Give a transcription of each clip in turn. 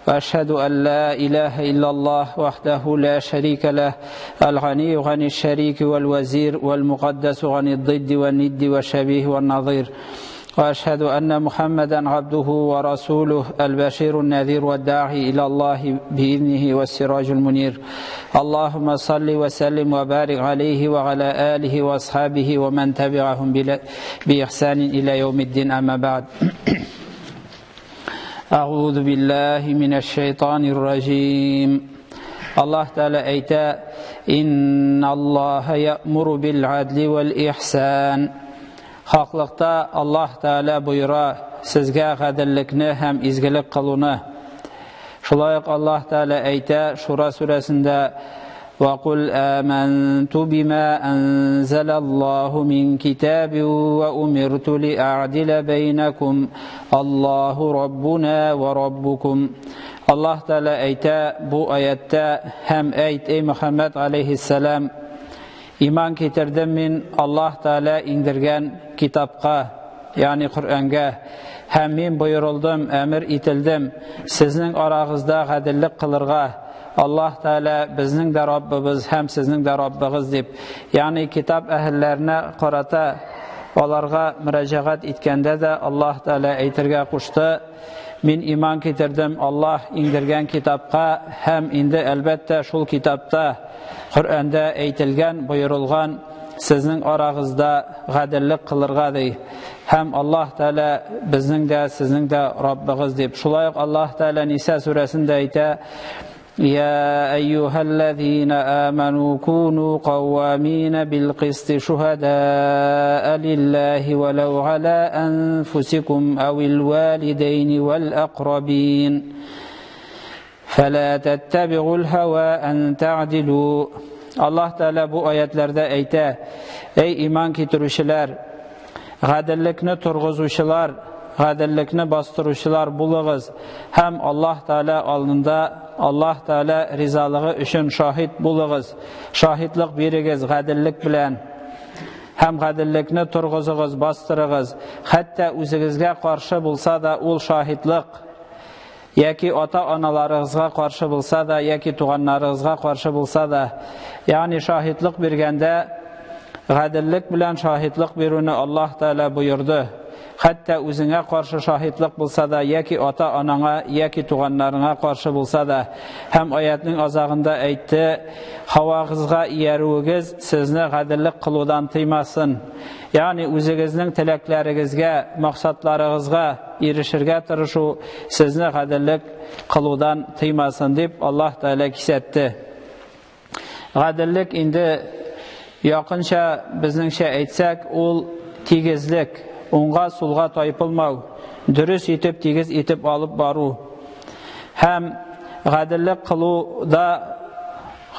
وأشهد أن لا إله إلا الله وحده لا شريك له الغني عن الشريك والوزير والمقدس عن الضد والند والشبيه والنظير وأشهد أن محمدا عبده ورسوله البشير النذير والداعي إلى الله بإذنه والسراج المنير اللهم صل وسلم وبارك عليه وعلى آله وأصحابه ومن تبعهم بإحسان إلى يوم الدين أما بعد أعوذ بالله من الشيطان الرجيم الله تعالى أيتا إن الله يأمر بالعدل والإحسان Хаклыкта Аллаһ Тәгалә боера сезгә гаделлекне һәм изгелек кылуны. Шулай ук Аллаһ Тәгалә әйтә Шура сүрәсендә: "Ва кул аманту бима анзалаллаһу мин китабин ва умирту лиа'дила бәйнәкум Аллаһу раббуна ва раббукум." Аллаһ Тәгалә әйтә бу аятта һәм әйт, эй Мөхәммәд алейхиссалам, Иман китердем мин Аллаһ Тәгалә иңдергән китапка, ягъни Коръәнгә, һәм мин боерылдым, әмер ителдем, сезнең арагызда гаделлек кылырга. Аллаһ Тәгалә безнең дә Раббыбыз һәм сезнең дә Раббыгыз дип, ягъни китап әһелләренә карата аларга мөрәҗәгать иткәндә дә Аллаһ Тәгалә әйтергә кушты: Мин иман китердем Аллаһ иңдергән китапка һәм инде әлбәттә шул китапта Коръәндә әйтелгән, боерылган сезнең арагызда гаделлек кылырга ди. Һәм Аллаһ Тәгалә безнең дә, сезнең дә Раббыгыз дип. Шулай ук Аллаһ Тәгалә Ниса сүрәсендә әйтә: يا أيها الذين آمنوا كونوا قوامين بالقسط شهداء لله ولو على أنفسكم أو الوالدين والأقربين فلا تتبعوا الهوى أن تعدلوا Аллаһ Тәгалә бу аятларда әйтә: Эй иман китерүчеләр, гаделлекне торгызучылар, гаделлекне бастыручылар булыгыз һәм Аллаһ Тәгалә алдында Аллаһ Тәгалә ризалыгы өчен шаһит булыгыз. Шаһитлык бирегез гаделлек белән. Һәм гаделлекне торгызыгыз, бастырыгыз. Хәтта үзегезгә каршы булса да ул шаһитлык яки ата-аналарыгызга каршы булса да, яки туганнарыгызга каршы булса да, ягъни шаһитлык биргәндә гаделлек белән шаһитлык бирүне Аллаһ Тәгалә боерды. Хәтта үзеңә каршы шаһитлык булса да, яки ата-анаңа, яки туганнарыңа каршы булса да. Һәм аятның азагында әйтте: Һавагызга иярүегез сезне гаделлек кылудан тыймасын. Ягъни үзегезнең теләкләрегезгә, максатларыгызга ирешергә тырышу сезне гаделлек кылудан тыймасын дип Аллаһ Тәгалә кисәтте. Гаделлек инде якынча безнеңчә әйтсәк, ул тигезлек, уңга сулга тайпылмау, дөрес итеп, тигез итеп алып бару. Һәм гаделлек кылуда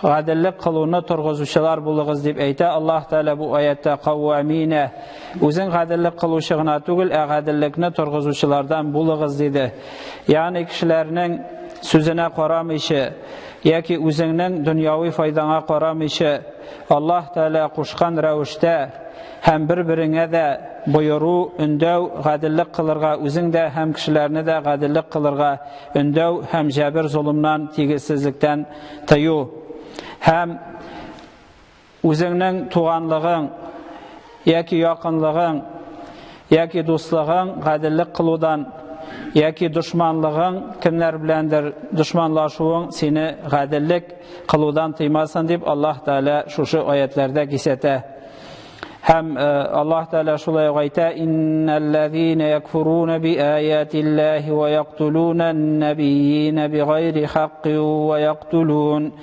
гаделлек кылуны торгызучылар булыгыз дип әйтә Аллаһ Тәгалә бу аятта кавамина. Үзең гаделлек кылучы гына түгел, ә гаделлекне торгызучылардан булыгыз диде. Ягъни кешеләрнең сүзенә карамыйча яки үзеңнең дөньяви файдаңа карамыйча Аллаһ Тәгалә кушкан рәвештә һәм бер-береңә дә боеру, өндәү, гаделлек кылырга үзең дә һәм кешеләрне дә гаделлек кылырга өндәү һәм җәбер золымнан, тигезсезлектән тыю. Һәм үзеңнең туганлыгың яки якынлыгың яки дуслыгың гаделлек кылудан яки дошманлыгың кемнәр беләндер дошманлашуың сине гаделлек кылудан тыймасын дип Аллаһ Тәгалә шушы аятларда кисәтә. Һәм Аллаһ Тәгалә шулай ук әйтә: "Иннәлләзина якфуруна биаятиллаһи ва яктулуна ан-набийина бигайри хаккин ва яктулун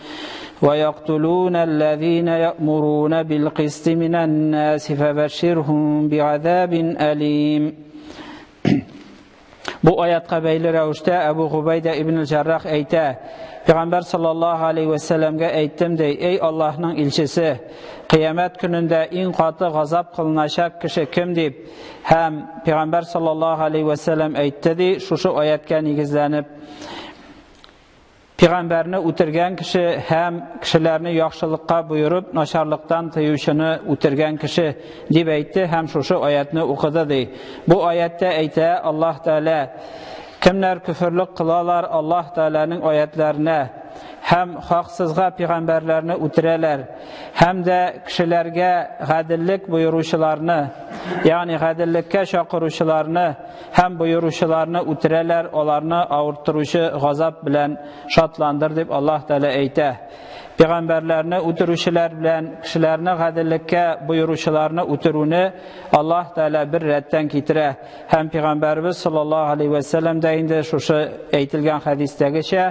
ويقتلون الذين يأمرون بالقسط من الناس فبشرهم بعذاب أليم. Бу аятка бәйле рәвештә Әбу Губайда ибн Җаррах әйтә: Пәйгамбәр саллаллаһу алейхи ва сәлләмгә әйттем ди: "Эй Аллаһның илчесе, кыямәт көнендә иң каты газап кылыначак кеше кем?" дип. Һәм Пәйгамбәр саллаллаһу алейхи ва сәлләм әйтте ди, шушы аятка нигезләнеп: Пәйгамбәрне үтергән кеше һәм кешеләрне яхшылыкка боерып, начарлыктан тыючыны үтергән кеше дип әйтте һәм шушы аятны укыды ди. Бу аятта әйтә Аллаһ Тәгалә: Кемнәр көферлек кылалар Аллаһ Тәгаләнең аятларына һәм хаксызга пәйгамбәрләрне үтерәләр һәм дә кешеләргә гаделлек боеручыларны, ягъни гаделлеккә чакыручыларны һәм боеручыларны үтерәләр, аларны авырттыручы газап белән шатландыр дип Аллаһ Тәгалә әйтә. Пәйгамбәрләрне үтерүчеләр белән кешеләрне гаделлеккә боеручыларны үтерүне Аллаһ Тәгалә бер рәттән китерә. Һәм Пәйгамбәрбез саллаллаһу алейһи вә сәлләм дә инде шушы әйтелгән хәдистәгечә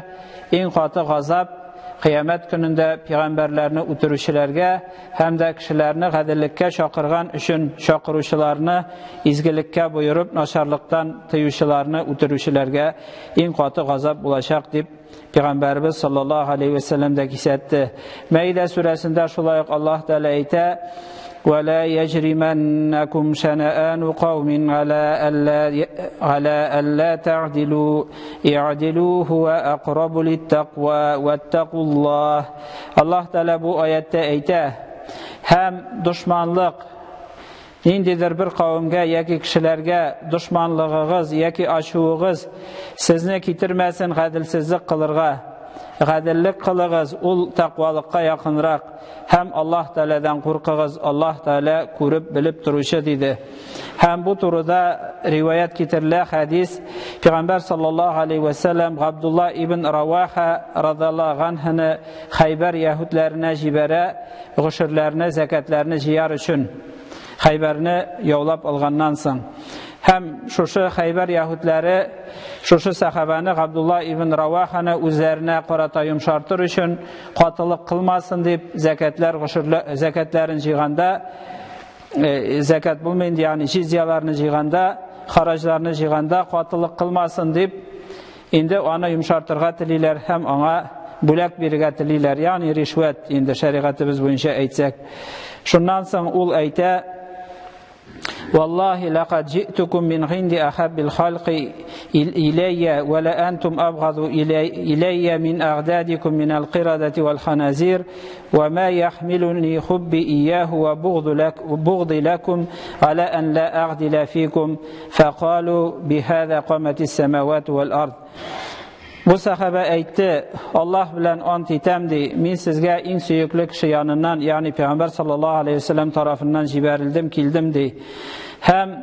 иң каты газап кыямәт көнендә пәйгамбәрләрне үтерүчеләргә һәм дә кешеләрне гаделлеккә чакырган өчен чакыручыларны изгелеккә боерып начарлыктан тыючыларны үтерүчеләргә иң каты газап булачак дип Пәйгамбәрбез саллаллаһу алейһи вә сәлләм дә кисәтте. Мәидә сүрәсендә шулай ук Аллаһ Тәгалә әйтә: "Ва ла яҗриманнакум шанаан каумин ала алла ала алла та'дилу i'дилу хуа акрабу литтаква ваттакуллаһ". Аллаһ Тәгалә бу аятта әйтә: "Һәм дошманлык Ниндидер бер кавемгә яки кешеләргә дошманлыгыгыз яки ачуыгыз сезне китермәсен гаделсезлек кылырга. Гаделлек кылыгыз, ул тәкъвалыкка якынрак. Һәм Аллаһ Тәгаләдән куркыгыз, Аллаһ Тәгалә күреп белеп торучы диде. Һәм бу турыда риваять китерелә хәдис Пәйгамбәр саллаллаһу алейһи вә сәлләм Габдулла ибн Раваха радаллаһу анһуны Хәйбәр яһүдләренә җибәрә, гошерләрне, зәкәтләрне җыяр өчен. Хәйбәрне яулап алганнан соң. Һәм шушы Хәйбәр яһүдләре шушы сахабаны Габдулла ибн Раваханы үзләренә карата йомшартыр өчен катылык кылмасын дип зәкәтләр зәкәтләрен җыйганда зәкәт булмый инде, ягъни җизяларны җыйганда, хараҗларны җыйганда катылык кылмасын дип инде аны йомшартырга телиләр һәм аңа бүләк бирергә телиләр, ягъни ришвәт инде шәригатебез буенча әйтсәк. Шуннан соң ул әйтә: Валлахи лақад җи'тукум мин гинди ахаббил халқи иләйя ва ла антум абгаду иләйя мин агдадикум мин ал-кирадати вал ханазир ва ма яхмилуни хубби ияху ва бугди лакум ала ан ла агдила фикум фақалу бихаза каматис самавату вал ард. Бу сахаба әйтте, Аллаһ белән ант итәм ди, мин сезгә иң сөекле кеше яныннан, ягъни Пәйгамбәр саллаллаһу алейһи вәсәлләм тарафыннан җибәрелдем, килдем ди. Һәм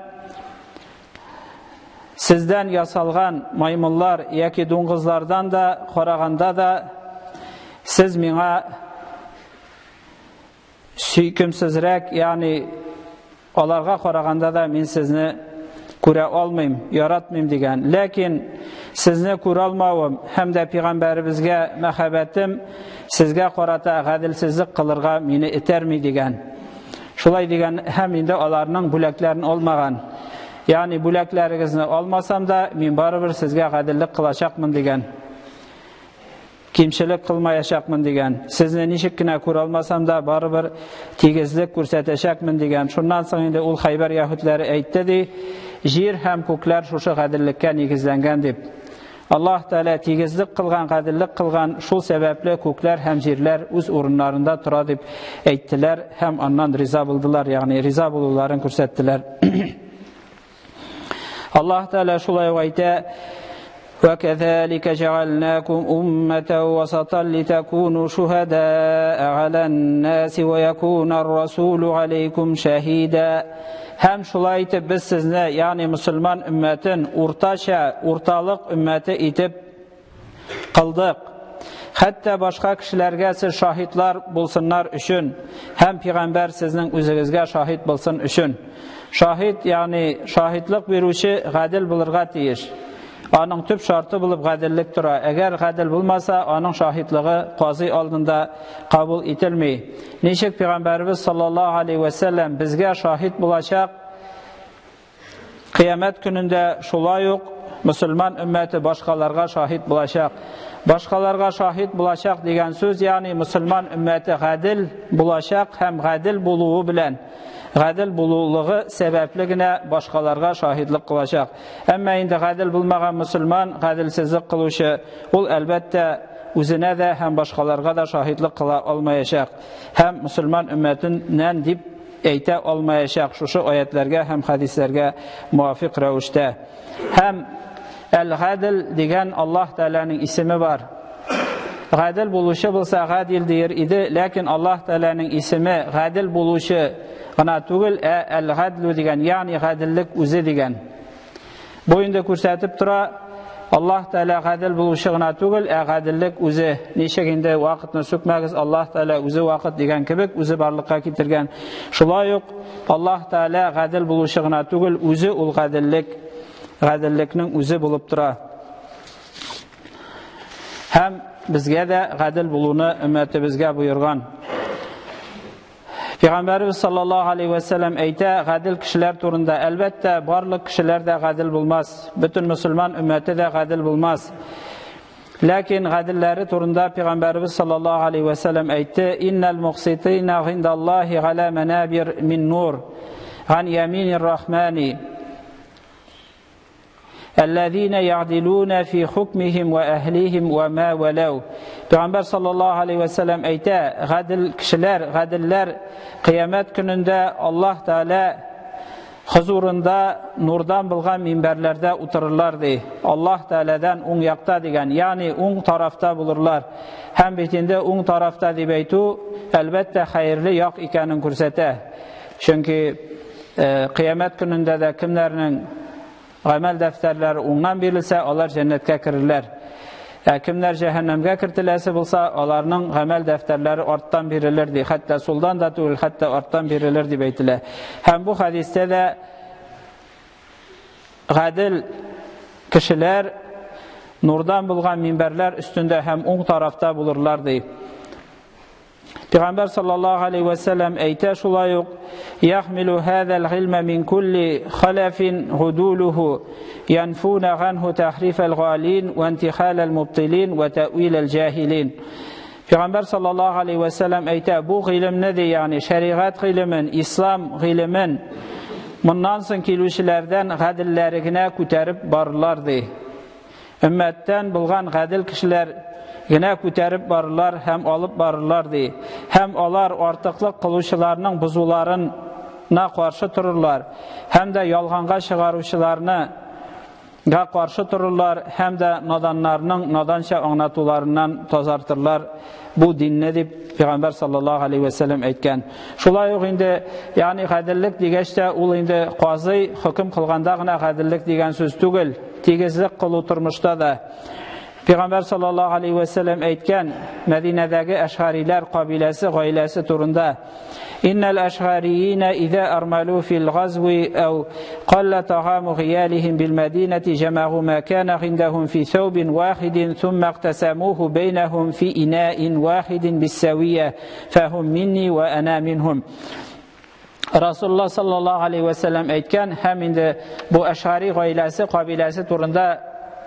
сездән ясалган маймыллар яки дуңгызлардан да караганда да сез миңа сөйкемсезрәк, ягъни аларга караганда да мин сезне күрә алмыйм, яратмыйм дигән. Ләкин сезне күрә алмавым һәм дә пәйгамбәребезгә мәхәббәтем сезгә карата гаделсезлек кылырга мине этәрми дигән. Шулай дигән һәм инде аларның бүләкләрен алмаган. Ягъни бүләкләрегезне алмасам да, мин барыбер сезгә гаделлек кылачакмын дигән. Кимчелек кылмаячакмын дигән. Сезне ничек кенә күрә алмасам да, барыбер тигезлек күрсәтәчәкмен дигән. Шуннан соң инде ул Хәйбәр яһүдләре әйтте ди, җир һәм күкләр шушы гаделлеккә нигезләнгән дип. Аллаһ Тәгалә тигезлек кылган, гаделлек кылган, шул сәбәпле күкләр һәм җирләр үз урыннарында тора дип әйттеләр һәм аннан риза булдылар, ягъни риза булуларын күрсәттеләр. Аллаһ Тәгалә шулай ук әйтә: وكذلك جعلناكم أمة وسطا لتكونوا شهداء على الناس ويكون الرسول عليكم شهيدا. Һәм шулай итеп без сезне, ягъни мөселман өммәтен уртача, урталык өммәте итеп кылдык. Хәтта башка кешеләргә сез шаһитлар булсыннар өчен һәм пәйгамбәр сезнең үзегезгә шаһит булсын өчен. Шаһит, ягъни шаһитлык бирүче гадел булырга тиеш. Аның төп шарты булып гаделлек тора. Әгәр гадел булмаса, аның шаһитлыгы казый алдында кабул ителми. Ничек пәйгамбәребез саллаллаһу алейһи ва сәлләм безгә шаһит булачак, Кыямәт көнендә шулай ук мөселман өммәте башкаларга шаһит булачак. Башкаларга шаһит булачак дигән сүз, ягъни мөселман өммәте гадел булачак һәм гадел булуы белән гадел булулыгы сәбәпле генә башкаларга шаһитлык кылачак. Әмма инде гадел булмаган мөселман, гаделсезлек кылучы, ул әлбәттә үзенә дә һәм башкаларга да шаһитлык кыла алмаячак. Һәм мөселман өммәтеннән дип әйтә алмаячак шушы аятләргә һәм хәдисләргә муафиқ рәвештә. Һәм Әл-Гадел дигән Аллаһ Тәгаләнең исеме бар. Гадел булучы булса гадил дияр иде, ләкин Аллаһ Тәгаләнең исеме гадел булучы гына түгел, ә Әл-Гадлу дигән, ягъни гаделлек үзе дигән. Бу инде күрсәтеп тора, Аллаһ Тәгалә гадел булучы гына түгел, ә гаделлек үзе. Ничек инде вакытны сүкмәгез, Аллаһ Тәгалә үзе вакыт дигән кебек, үзе барлыкка китергән. Шулай ук Аллаһ Тәгалә гадел булучы гына түгел, үзе ул гаделлек, гаделлекнең үзе булып тора. Һәм безгә дә гадел булуны өммәтебезгә боерган. Пәйгамбәрбез саллаллаһу алейхи ва сәлләм әйтә, гадел кешеләр турында, әлбәттә, барлык кешеләр дә гадел булмас, бөтен мөселман өммәте дә гадел булмас. Ләкин гаделләре турында Пәйгамбәрбез саллаллаһу алейхи ва сәлләм әйтте: "Иннал мукситина индаллаһи галя манабир мин нур, ган яминир рахмани." Әлләзина ягъдилуна фи хукмихим ва әһлихим ва ма валау. Пәйгамбәр саллаллаһу алейхи ва сәлләм әйтә, гадел кешеләр, гаделләр кыямәт көнендә Аллаһ Тәгалә хозурында нурдан булган минбәрләрдә утырырлар ди. Аллаһ Тәгаләдән уң якта дигән, ягъни уң тарафта булырлар. Һәм бит инде уң тарафта дип әйтү, әлбәттә, хәерле як икәнен күрсәтә. Чөнки кыямәт көнендә дә кемнәрнең гамәл дәфтәрләре уңнан бирелсә, алар җәннәткә керерләр. Ә кемнәр җәһәннәмгә кертеләсе булса, аларның гамәл дәфтәрләре арттан бирелер ди. Хәтта сулдан да түгел, хәтта арттан бирелер дип әйтелә. Һәм бу хәдистә дә гадел кешеләр нурдан булган минбәрләр өстендә һәм уң тарафта булырлар ди. Пәйгамбәр саллаллаһу алейхи ва сәлләм әйтә шулай ук: "Яхмилу хазал гыйлма мин кулли халафин гудулуху янфуна ганху тахрифал галин ва интихалал мубтилин ва та'вилал җахилин." Пәйгамбәр саллаллаһу алейхи ва сәлләм әйтә, бу гыйлемне ди, ягъни шәригать гыйлемен, ислам гыйлемен моннан соң килүчеләрдән гаделләре генә күтәреп барырлар ди. Өммәттән булган гадел кешеләр генә күтәреп барырлар һәм алып барырлар ди. Һәм алар артыклык кылучыларның бозуларына каршы торырлар, һәм дә ялганга чыгаручыларны га каршы торырлар, һәм дә наданнарның наданча аңлатуларыннан тазартырлар бу динне дип Пәйгамбәр саллаллаһу алейхи ва сәлләм әйткән. Шулай ук инде, ягъни гаделлек дигәч тә, ул инде казый хөкем кылганда гына гаделлек дигән сүз түгел, тигезлек кылу тормышта да. Пәйгамбәр саллаллаһу алейхи ва сәлләм әйткән Мәдинәдәге әшгариләр кабиләсе гаиләсе турында: Иннал әшгариина иза армалу фил газви ау قل طعام غيالهم بالمدينة جمعوا ما كان عندهم في ثوب واحد ثم اقتسموه بينهم في إناء واحد بالسوية فهم مني وأنا منهم. Расулулла саллаллаһу алейхи ва сәлләм әйткән, һәм инде бу Әшгари гаиләсе, кабиләсе турында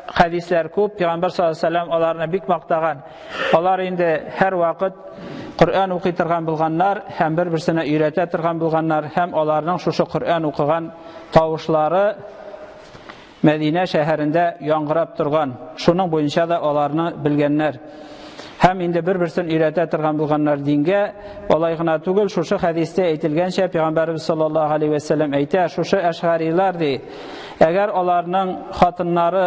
хәдисләр күп. Пәйгамбәр саллаллаһу алейһи ва сәлләм аларны бик мактаган. Алар инде һәр вакыт Коръән укый торган булганнар һәм бер-берсенә өйрәтә торган булганнар, һәм аларның шушы Коръән укыган тавышлары Мәдинә шәһәрендә яңгырап торган. Шуның буенча да аларны белгәннәр. Һәм инде бер-берсен өйрәтә торган булганнар дингә. Алай гына түгел, шушы хәдистә әйтелгәнчә, Пәйгамбәрбез саллаллаһу алейхи ва сәлләм әйтә, шушы әшгарилар ди, әгәр аларның хатыннары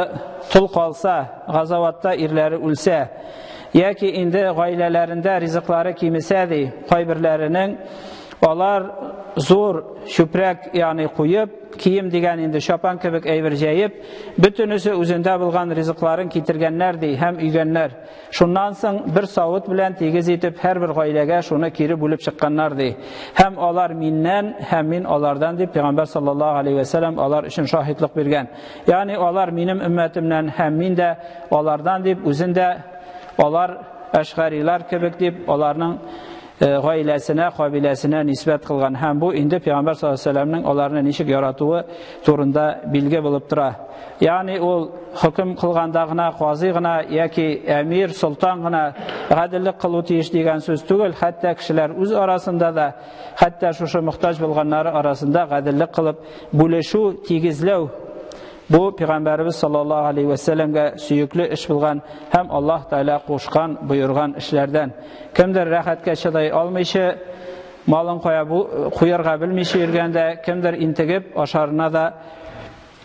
тол калса, газаватта ирләре үлсә, яки инде гаиләләрендә ризыклары кимесә ди, кайберләренең алар зур чүпрәк, ягъни куеп, кием дигән инде чапан кебек әйбер җәеп, бөтенесе үзендә булган ризыкларын китергәннәр ди һәм өйгәннәр. Шуннан соң бер савыт белән тигез итеп һәрбер гаиләгә шуны кире бүлеп чыкканнар ди. Һәм алар миннән, һәм мин алардан дип Пәйгамбәр саллаллаһу алейхи ва сәлләм алар өчен шаһитлык биргән. Ягъни алар минем өммәтемнән һәм мин дә алардан дип, үзен дә алар әшгарилар кебек дип аларның гаиләсенә, кабиләсенә нисбәт кылган. Һәм бу инде Пәйгамбәр саллаллаһу алейһи ва сәлләмнең аларны ничек яратуы турында билге булып тора. Ягъни ул хөкем кылганда гына, казый гына яки әмир, солтан гына гаделлек кылу тиеш дигән сүз түгел, хәтта кешеләр үз арасында да, хәтта шушы мохтаҗ булганнары арасында гаделлек кылып бүлешү, тигезләү бу Пәйгамбәребез саллаллаһу алейһи ва сәлләмгә сөекле эш булган һәм Аллаһ Тәгалә кушкан, боерган эшләрдән. Кемдер рәхәткә чыдай алмыйча, малын кая куярга белмичә йөргәндә, кемдер интегеп ашарына да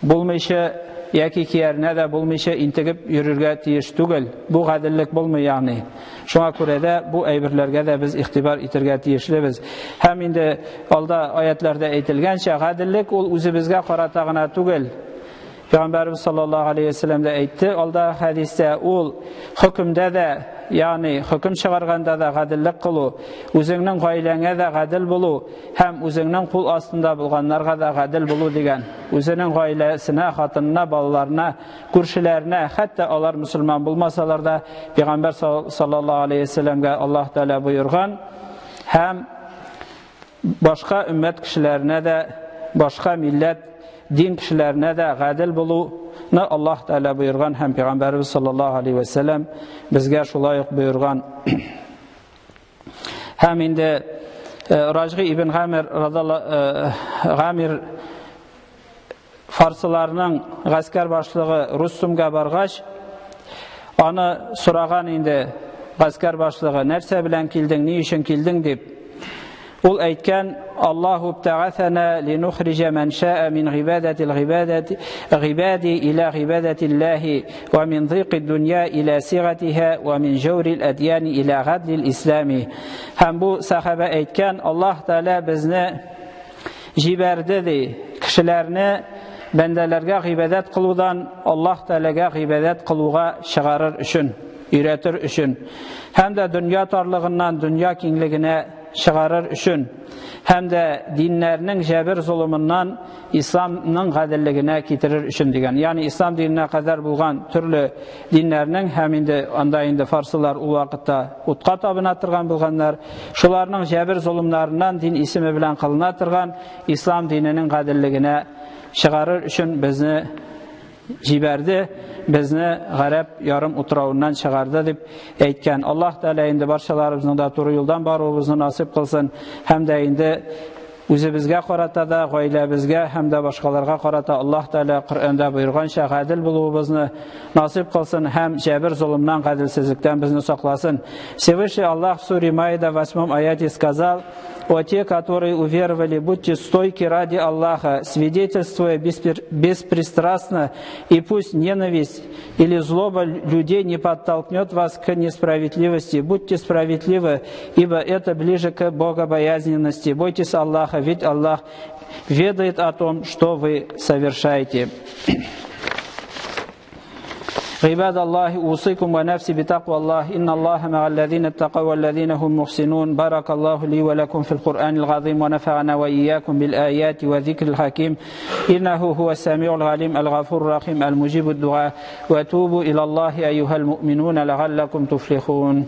булмыйча яки кияренә дә булмыйча интегеп йөрергә тиеш түгел. Бу гаделлек булмый, ягъни. Шуңа күрә дә бу әйберләргә дә без игътибар итәргә тиешлебез. Һәм инде алда аятларда әйтелгәнчә, гаделлек ул үзебезгә карата гына түгел. Пәйгамбәрбез саллаллаһу алейһи ва сәлләм дә әйтте, алда хәдистә ул хөкемдә дә, ягъни хөкем чыгарганда да гаделлек кылу, үзеңнең гаиләңә дә гадел булу һәм үзеңнең кул астында булганнарга да гадел булу дигән. Үзенең гаиләсенә, хатынына, балаларына, күршеләренә, хәтта алар мөселман булмасалар да, Пәйгамбәр саллаллаһу алейһи ва сәлләмгә Аллаһ Тәгалә боерган һәм башка өммәт кешеләренә дә, башка милләт, дин кешеләренә дә гадел булуны Аллаһ Тәгалә боерган һәм Пәйгамбәребез саллаллаһу алейһи ва сәлләм безгә шулай ук боерган. Һәм инде Раҗгы ибн Гамир Гамир фарсыларның гаскәр башлыгы Рустумга баргач, аны сораган инде гаскәр башлыгы, нәрсә белән килдең, ни өчен килдең дип. Ул әйткән, Аллаһу ибтәгәсәнә линухриҗа ман шаа мин гыйбадатил гыйбадати гыйбади иля гыйбадатиллаһи ва мин зыйкид дөнья иля сигатиһа ва мин җәүрил адьяни иля гадлил ислами. Һәм бу сахаба әйткән, Аллаһ Тәгалә безне җибәрде ди, кешеләрне бәндәләргә гыйбадәт кылудан Аллаһ Тәгаләгә гыйбадәт кылуга чыгарыр өчен, өйрәтер өчен. Һәм дә дөнья тарлыгыннан дөнья киңлегенә чыгарыр өчен, һәм дә диннәрнең җәбер золымыннан исламның гаделлегенә китерер өчен дигән. Ягъни ислам диненә кадәр булган төрле диннәрнең һәм инде анда инде фарсылар ул вакытта утка табына торган булганнар, шуларның җәбер золымнарыннан дин исеме белән кылына торган ислам диненең гаделлегенә чыгарыр өчен безне җибәрде, безне гарәп ярым утравыннан чыгарды дип әйткән. Аллаһ Тәгалә инде барчаларыбызның да туры юлдан баруыбызны насыйп кылсын һәм дә инде үзебезгә карата да, гаиләбезгә һәм дә башкаларга карата Аллаһ Тәгалә Коръәндә боерганча гадел булуыбызны насыйп кылсын һәм җәбер золымнан, гаделсезлектән безне сакласын. Всевышний Аллаһ в суре Маида в 8 аяте сказал: «О те, которые уверовали, будьте стойки ради Аллаха, свидетельствуя беспристрастно, и пусть ненависть или злоба людей не подтолкнет вас к несправедливости. Будьте справедливы, ибо это ближе к богобоязненности. Бойтесь Аллаха, ведь Аллах ведает о том, что вы совершаете». عباد الله أوصيكم ونفسي بتقوى الله إن الله مع الذين اتقوا والذين هم محسنون. بارك الله لي ولكم في القرآن العظيم ونفعنا وإياكم بالآيات وذكر الحكيم إنه هو السميع العليم الغفور الرحيم المجيب الدعاء. وتوبوا إلى الله أيها المؤمنون لعلكم تفلحون.